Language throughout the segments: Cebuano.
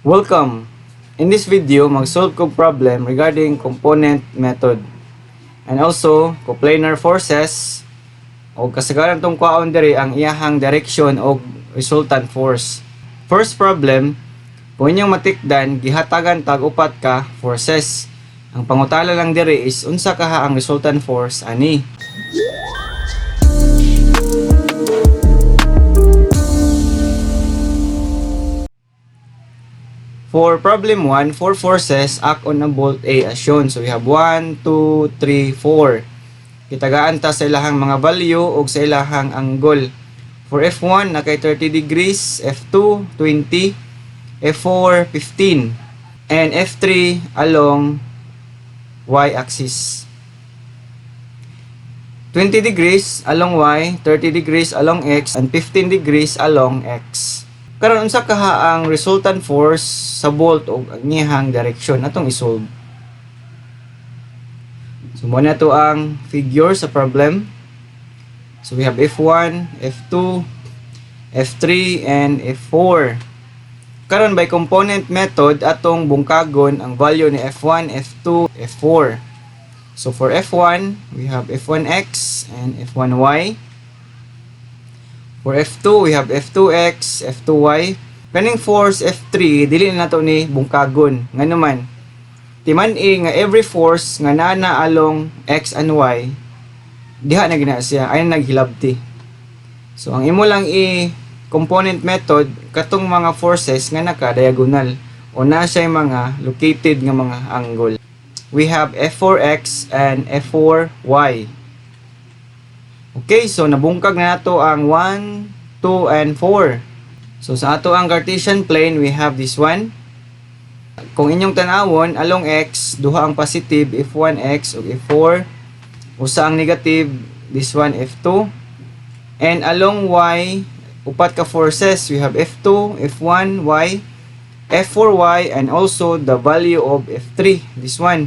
Welcome! In this video, mag-solve ko problem regarding component method and also coplanar forces o kasagaran tong kwaon diri ang iyahang direction o resultant force. First problem, kung inyong matikdan, gihatagan tag upat ka forces. Ang pangutana lang diri is unsa kaha ang resultant force ani. For problem 1, four forces act on a bolt A as shown. So we have 1, 2, 3, 4. Kitagaan ta sa ilahang mga value o sa ilahang angle. For F1, na kay 30 degrees, F2, 20, F4, 15, and F3 along y-axis. 20 degrees along y, 30 degrees along x, and 15 degrees along x. Karon, unsa kaha ang resultant force sa bolt og ang iyahang direction atong isolve. So mo na to ang figure sa problem. So we have F1, F2, F3 and F4. Karon, by component method, atong bungkagon ang value ni F1, F2, F4. So for F1, we have F1x and F1y. For F2, we have F2x, F2y. Kaning force F3, dili na nato ni bungkagon. Ngano man, timan-i nga every force nga naa na along x and y, diha na gina siya, ay naghilabti. So ang imo lang i component method katong mga forces nga naka-diagonal o na siya mga located nga mga angle. We have F4x and F4y. Okay, so nabungkag na nato ang 1, 2, and 4. So sa ato ang Cartesian plane, we have this one. Kung inyong tanawon, along x, duha ang positive, F1x ug F4. Usa ang negative, this one, F2. And along y, upat ka forces, we have F2, F1, y, F4y, and also the value of F3, this one,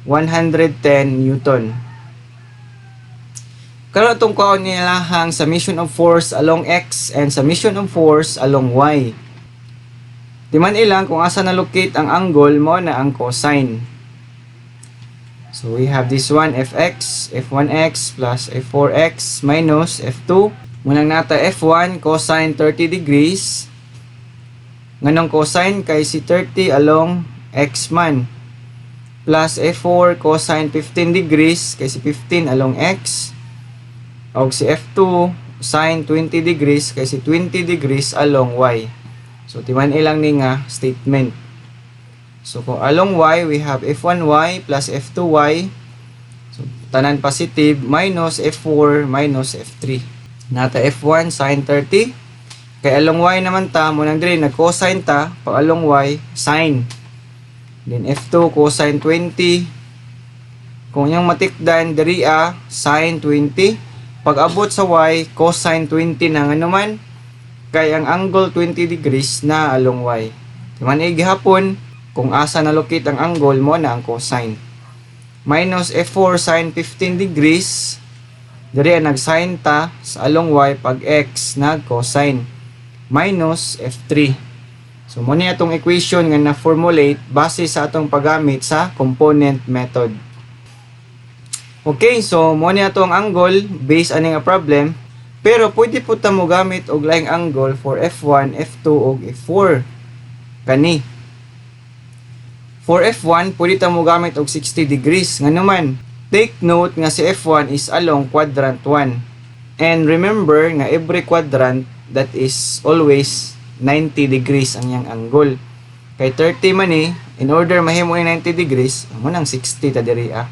110 Newton. Karon, atong kuhaon nilahang summation of force along x and summation of force along y. Timan ilang kung asa na locate ang angle mo na ang cosine. So we have this one, fx, f1x plus f4x minus f2. Munang nata f1 cosine 30 degrees. Nganong cosine? Kay si 30 along x man. Plus f4 cosine 15 degrees kay si 15 along x. Og si f2 sin 20 degrees kay si 20 degrees along y. So timan ilang ni nga statement. So kung along y, we have f1y plus f2y. So tanan positive, minus f4 minus f3. Nata f1 sin 30. Kay along y naman ta, mo nang diri nag-cosine ta, pag along y, sin. Then f2 cosine 20. Kung inyong matikdan diri ah, sin 20. Pag abot sa y, cosine 20 na. Ngano man? Kay ang angle 20 degrees na along y. Timan gihapon kung asa na locate ang angle mo na ang cosine. Minus f4 sin 15 degrees. Diri ang nag-sin ta sa along y, pag x nag cosine. Minus f3. So mo ni atong equation nga na-formulate base sa atong paggamit sa component method. Okay, so mo ni atong angle based ani nga problem. Pero pwede po ta mo gamit og laing angle for F1, F2 ug F4. Kani. For F1, pwede ta mo gamit og 60 degrees. Ngano man, take note nga si F1 is along quadrant 1. And remember nga every quadrant, that is always 90 degrees ang iyang angle. Kay 30 man eh, in order mahimo ni 90 degrees, mo nang 60 ta diri ah.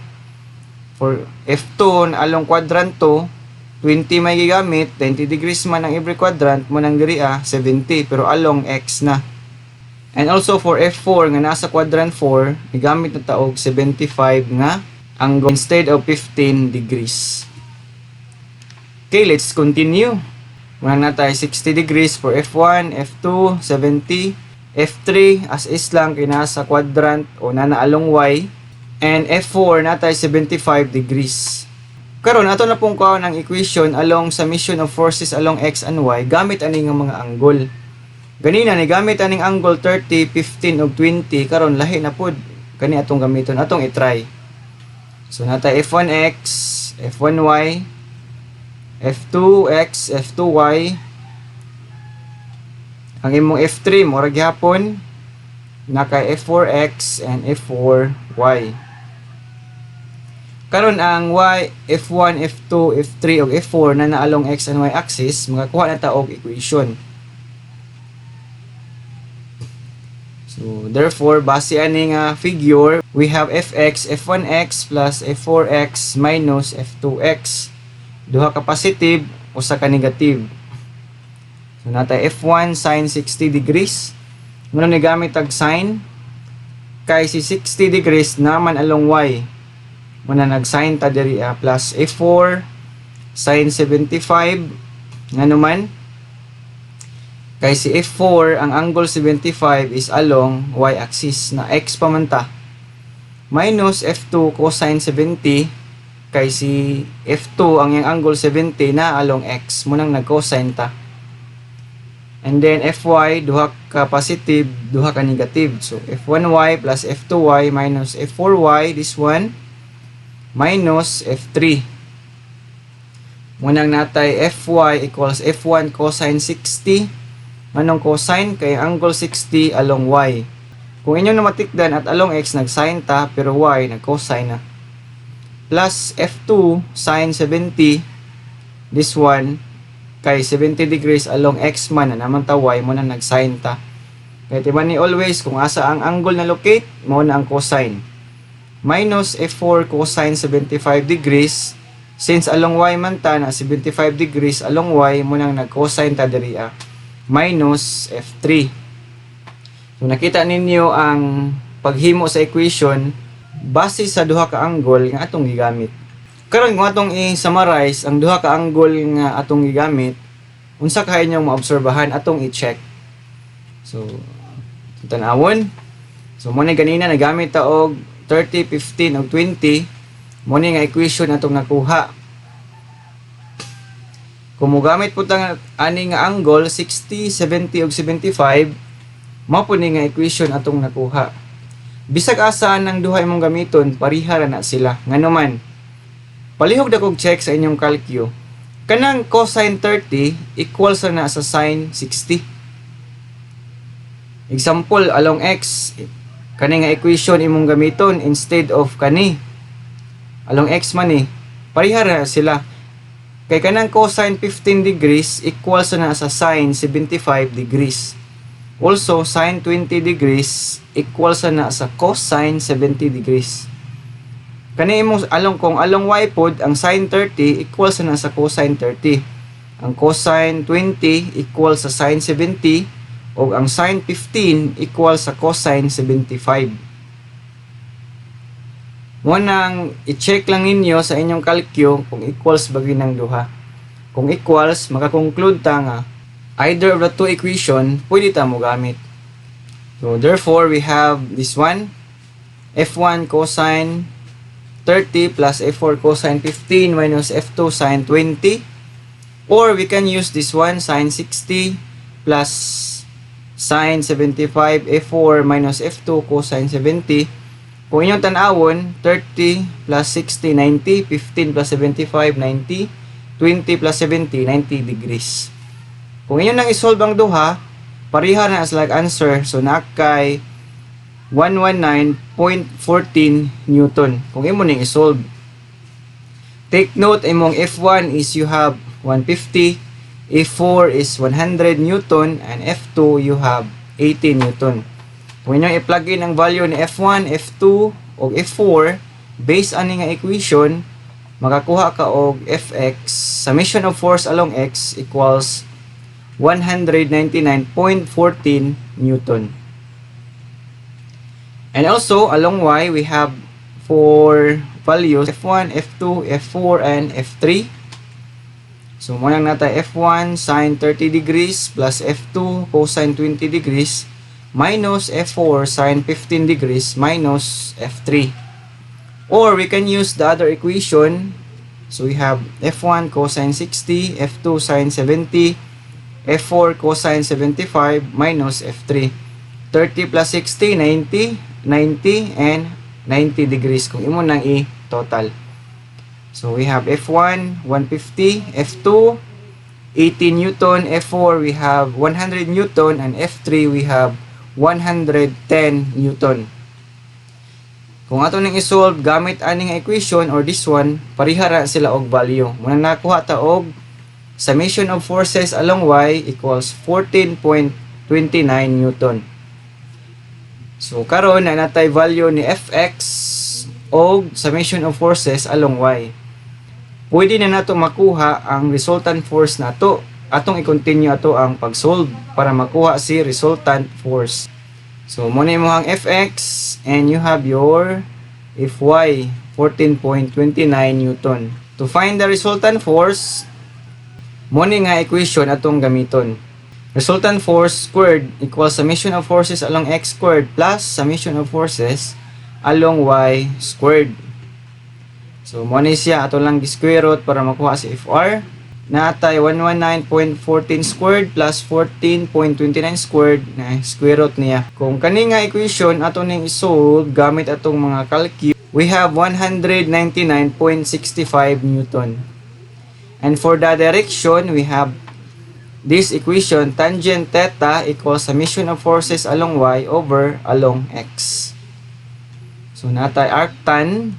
For F2 na along quadrant 2, 20 may gigamit, 90 degrees man ang every quadrant, mo nang diri ah, 70, pero along x na. And also for F4 nga nasa quadrant 4, gigamit na ta og 75 nga angle instead of 15 degrees. Okay, let's continue. Muna na tayo 60 degrees for F1, F2, 70, F3 as is lang kay nasa quadrant o nana along y, and F4 na tayo 75 degrees. Karon, ato na pong kuhaon ang equation along summation of forces along x and y gamit ani nga mga angle. Ganina ni gamit aning angle 30, 15 ug 20, karon lahi na pud kani atong gamiton, atong i-try. So naa tay f1x, f1y, f2x, f2y. Ang imong f3 mura gihapon naka f4x and f4y. Karon ang y, f1, f2, f3 ug f4 na naa along x and y axis, makakuha na ta og equation. So therefore, base ani nga figure, we have fx, f1x plus f4x minus f2x. Duha ka positive, usa ka negative. So naa tay f1 sin 60 degrees. Muna ni gamit tag sin kay si 60 degrees naman along y. Muna nag-sin ta diri ah, plus f4 sin 75, ngano man kay si f4, ang angle 75 is along y-axis na x pa man ta. Minus f2 cosine 70 kay si f2, ang iyang angle 70 na along x, munang nag-cosine ta. And then fy, duha ka positive, duha ka negative. So f1y plus f2y minus f4y, this one, minus f3. Munang naa tay fy equals f1 cosine 60. Manong cosine kay angle 60 along y. Kung inyong namatikdan at along x nag-sin ta, pero y nag-cosine na. Plus f2 sin 70, this one kay 70 degrees along x man na naman ta y mo na nag-sin ta. Kaya diba ni always kung asa ang angle na locate, mao na ang cosine. Minus f4 cosine 75 degrees, since along y man ta na 75 degrees along y mo nang nag-cosine ta diri ah. Minus f3. So nakita ninyo ang paghimo sa equation base sa duha ka angle nga atong gigamit. Karon, kung atong i-summarize ang duha ka angle nga atong gigamit, unsa kay inyong maobserbahan, atong i-check. So tan-awon. So mo ni ganina nagamit ta og 30, 15 ug 20, mo ni nga equation atong nakuha. Kung mogamit po ta ani nga angle 60, 70 ug 75, mao po ni nga equation atong nakuha. Bisag asa ang duha imong gamiton, pareha ra na sila. Ngano man? Palihog na kog check sa inyong calcu. Kanang cosine 30 equals na sa sin 60. Example, along x, kani nga equation imong gamiton instead of kani. Along x man eh. Pareha ra sila. Kay kanang cosine 15 degrees equals na sa sin 75 degrees. Also, sin 20 degrees equals na sa cosine 70 degrees. Kani imong along, kung along y pod, ang sin 30 equals na sa cosine 30. Ang cosine 20 equals sa sin 70 ug ang sin 15 equals sa cosine 75. Mo nang i-check lang ninyo sa inyong calcu kung equals ba gyud ng duha. Kung equals, makakonclude ta nga either of the two equation pwede ta mo gamit. So therefore, we have this one, f1 cosine 30 plus f4 cosine 15 minus f2 sine 20, or we can use this one, sine 60 plus sine 75 f4 minus f2 cosine 70. Kung inyong tan-awon, 30 plus 60, 90, 15 plus 75, 90, 20 plus 70, 90 degrees. Kung inyo nang isolve ang duha, pareha na as like answer. So naa kay 119.14 Newton. Kung imo ning isolve. Take note, imong F1 is you have 150, F4 is 100 Newton, and F2 you have 80 Newton. Kung inyong i-plug in ang value ni F1, F2, o F4, based ani nga equation, makakuha ka og Fx, summation of force along x equals 199.14 Newton. And also, along y, we have four values, F1, F2, F4, and F3. So, muna naa tay F1 sine 30 degrees plus F2 cosine 20 degrees minus F4 sine 15 degrees minus F3. Or we can use the other equation. So we have F1 cosine 60, F2 sine 70, F4 cosine 75 minus F3. 30 plus 60, 90, 90, and 90 degrees kung imo nang i-total. So we have F1, 150, F2, 80 Newton, F4 we have 100 Newton, and F3 we have 110 Newton. Kung ato nang i-solve gamit aning equation or this one, parihara sila og value. Muna nakuha ta og summation of forces along y equals 14.29 Newton. So karon na natay value ni Fx og summation of forces along y. Pwede na nato makuha ang resultant force nato. Atong i-continue ato ang pag-solve para makuha si resultant force. So mao na imong Fx and you have your Fy, 14.29 Newton. To find the resultant force, mao ni nga equation atong gamiton. Resultant force squared equals summation of forces along x squared plus summation of forces along y squared. So, mao ni siya, ato lang square root para makuha si FR. Natay 119.14 squared plus 14.29 squared na square root niya. Kung kani nga equation ato ning i-solve gamit atong mga calcu, we have 199.65 Newton. And for the direction, we have this equation, tangent theta equals summation of forces along y over along x. So natay arctan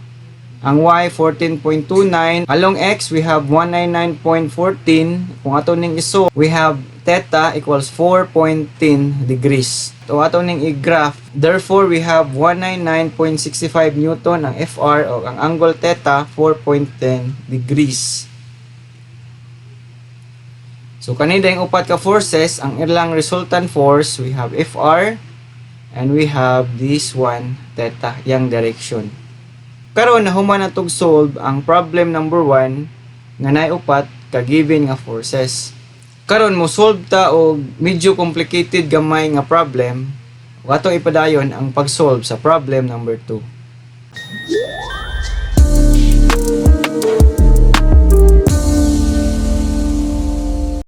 ang y 14.29, along x we have 199.14. Kung ato ning iso, we have theta equals 4.10 degrees. So ato ning i-graph, therefore we have 199.65 Newton ang FR o ang angle theta 4.10 degrees. So kani yung upat ka forces, ang ilang resultant force, we have FR and we have this one, theta, yang direction. Karon nahuman na tog solve ang problem number 1 nga naay upat ka given nga forces. Karon mo solve ta og medyo complicated gamay nga problem ug atong ipadayon ang pag-solve sa problem number 2.